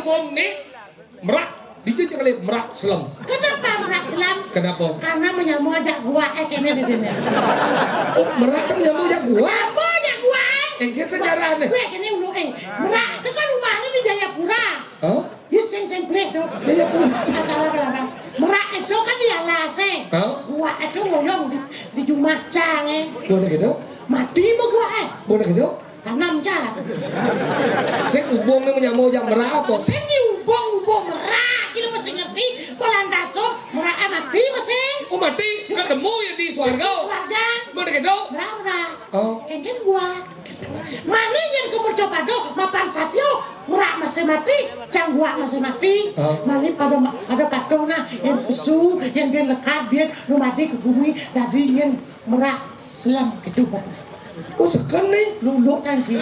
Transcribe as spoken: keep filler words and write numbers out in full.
Bom ni merak. Dija cai ngalih merak selem? Kenapa merak selem? Kenapa? Karena menyama jak guak, eh, kene deh, deh. Oh, merak kan menyama jak guak? Menyama jak guak. Eh, kene sejarah ni. Weh, kene ulu, eh. Merak tu kan rumah ni di Jayapura. Hah? Ya, sing, sing pelik tu. Jayapura. Salah berapa? Merak itu kan di alas, eh. Hah? Guak itu ngoyong di, di jumah cang, eh. Boleh gitu? Mati beguak, eh. Boleh gitu? Tanam ja. Sing ubung ni menyama jak merak apa? Sing di ubung-ubung merak, kira mesti ngerti. Polan taso, merak mati mesti. Oh, mati. Ketemu ya di swarga. Swarga. Mana gitu? Merak, merak. Oh. Engken guak. Mani yang ke mercapada, mapan satya, merak masih mati, cang guak masih mati. Oh. Mani pada ma-, pada patuh nah, yang pesu, yang dia lekat, dia rumadi ke gumi, dadi yang merak selam kehidupan. Oh, seken ni. Luluk kan, Ji.